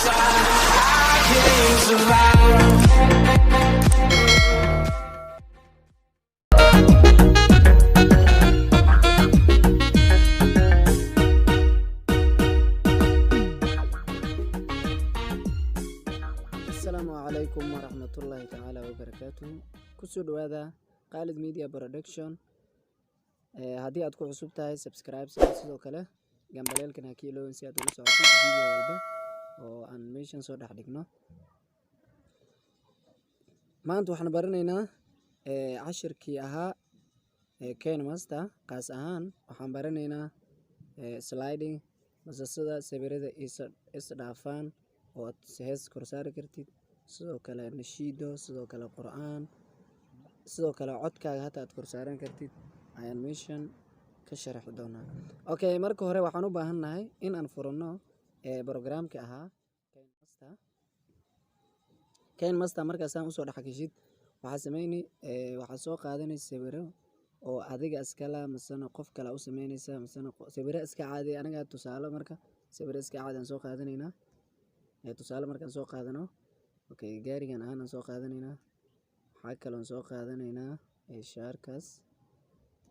Inside, I can't survive. Asalaamu calaykum waraxmatullaahi tacaala wabarakaatuhu. Kusoo dhawaada Qaalid Media Production. Haddii aad ku cusub tahay, subscribe saar, sidoo kale gambaleelkan ha ka iloowin si aad ula socotid video walba oo aan meeshan soo dhex dhigno. Maanta waxaan baranaynaa cashirkii ahaa KineMaster. Qaas ahaan waxaan baranaynaa sliding, mase sida sawirada is dhaafaan oo aad hees kor saari kartid, sidoo kale nashiido, sidoo kale Qur'aan, sidoo kale codkaaga hataa aad kor saaran kartid ayaan meeshan ka sharaxi doonaa. Okay, marka hore waxaan u baahannahay in aan furano programka ahaa KineMaster. KineMaster markaasaan usoo dhex gashid, waxaa sameyni waxaa soo qaadanaysa sawiro oo adiga iskala masana qof kale u sameynaysa, masana sawiro iska caadi. Aniga tusaale marka sawiro iska caadi aan soo qaadanaynaa. Tusaale markaan soo qaadano, okay, gaarigan ahaan aan soo qaadanaynaa. Waxaa kaloon soo qaadanaynaa shaarkaas.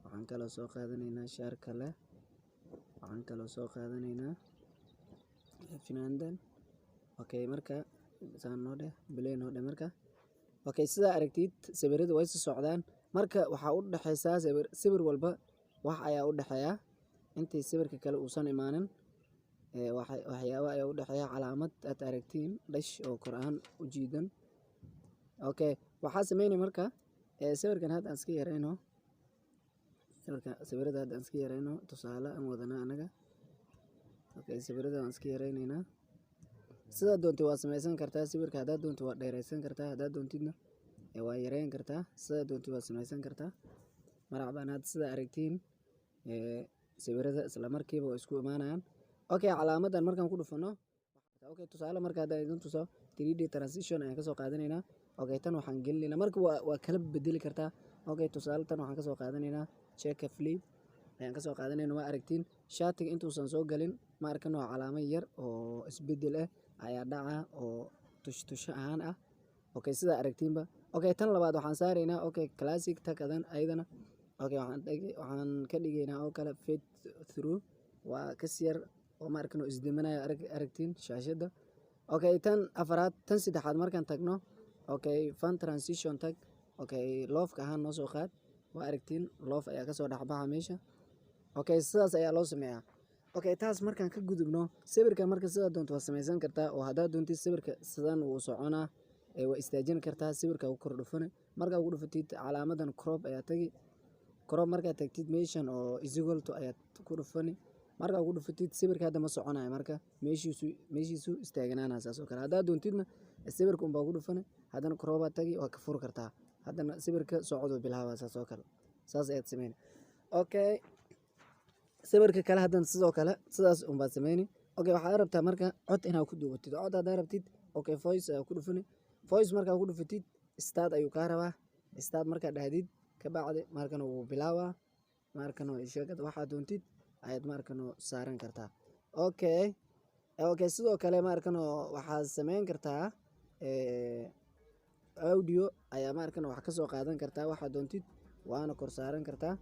Waxaan kaloo soo qaadanaynaa shaar kale. Waxaan kaloo soo qaadanaynaa finaandan. Okay, marka saan noo dheh, play noo dheh marka. Okay, sidaa aragtid, sawiradu way sii socdaan. Marka waxaa u dhexeysaa sawir sawir walba wax ayaa u dhexeeya intii sawirka kale uusan imaanin. Waxyaabo ayaa u dhexeeya, calaamad aad aragtiin dash oo kor ahaan u jiidan. Okay, waxaa sameynay marka sawirkan hadda aan iska yareyno. Sawirka, sawirada hadda aan iska yareyno, tusaale aan wadanaa anaga. Okay, sawirada waan iska yareyneynaa. Sidaa doontid waa sameysan kartaa sawirka. Haddaad doonto waa dheereysan kartaa, haddaad doontidna waa yareyn kartaa. Sidaa doontid waa sameysan kartaa. Maracbaan hadda sida aragtiin, sawirada isla markiiba waa isku imaanayaan. Okay, calaamadan markaan ku dhufano, okay, tusaale marka haddaan idin tuso, 3D transition ayaan kasoo qaadanaynaa. Okay, tan waxaan gelinaynaa marka waa kala bedeli kartaa. Okay, tusaale tan waxaan kasoo qaadanaynaa checker flip ayaan kasoo qaadanayna. Waa aragtiin, shaatiga intuusan soo galin ma arkan oo calaamad yar oo isbedel ah ayaa dhaca oo tush tusho ahaan ah. Okay, sidaa aragtiinba. Okay, tan labaad waxaan saaraynaa, okay, classic takadan ayadana. Okay, waxaan ka dhigaynaa oo kale fade through, waa kas yar oo ma arkan oo isdimanayo, aragtiin shaashadda. Okay, tan afaraad, tan saddexaad markaan tagno, okay, fun transition tag. Okay, love-ka ahaan noo soo qaad. Waa aragtiin, love ayaa kasoo dhexbaxa meesha. Okay, sidaas ayaa loo sameeyaa. Okay, taas markaan ka gudubno, sawirka marka sidaa doonto waa sameysan kartaa, oo haddaad doontid sawirka sidan wuu soconaa, waa istaajin kartaa. Sawirka ku kor dhufane. Markaa ugu dhufatid, calaamadan crop ayaa tagi. Crop markaad tagtid, meeshan oo is equal to ayaad ku dhufani. Markaa ugu dhufatid, sawirka hadda ma soconayo, marka meeshiisu istaaganaana saas oo kale. Haddaad doontidna sawirka unbaa ku dhufani, haddana crop aad tagi, waa ka furi kartaa. Haddana sawirka socoduu bilaabaa, saas oo kale. Saas ayaad sameyni. Okay, sawirka kale haddana sidoo kale sidaas unbaad sameyni. Okay, waxaad rabtaa marka cod inaad ku duubatid. Cod haddaad rabtid, okay, voice ayaa ku dhufani. Voice markaa ku dhufatid, start ayuu kaa rabaa. Start markaad dhahdid kabacdi, markana wuu bilaabaa. Markana sheekad waxaad doontid ayaad markano saaran kartaa. Okay, sidoo kale markano waxaad sameyn kartaa audio ayaa markano wax kasoo qaadan kartaa, waxaad doontid waana kor saaran kartaa.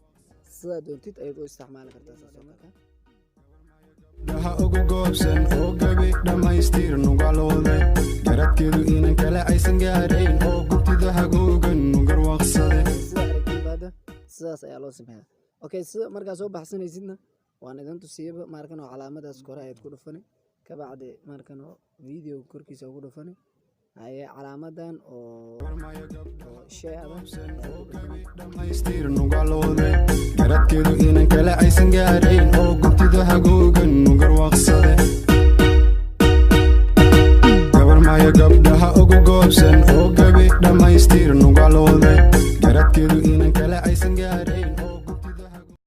Sidaa doontid ayaad u isticmaali kartaa saas oo marka. Dhaha ugu goobsan oo gabi dhammaystir nugalooday, garadkeedu inan kale aysan gaarayn oo gubtida hagoogan nugarwaaqsade. Sida aragtiinba hadda sidaas ayaa loo sameeyaa. Okay, sida markaa soo baxsanaysidna waan idin tusiyaba. Markan oo calaamadaas kore ayaad ku dhufani, kabacdi markan oo video korkiisa ugu dhufani haye, calaamadan oo share-da ayaad ku dhufani. Dhammaystir nugalooday, garadkeedu inan kale aysan gaarayn oo gubtida hagoogan nugarwaaqsade. Gabar maya gabdhaha ugu goobsan oo gabi dhammaystir nugalooday, garadkeedu inan kale.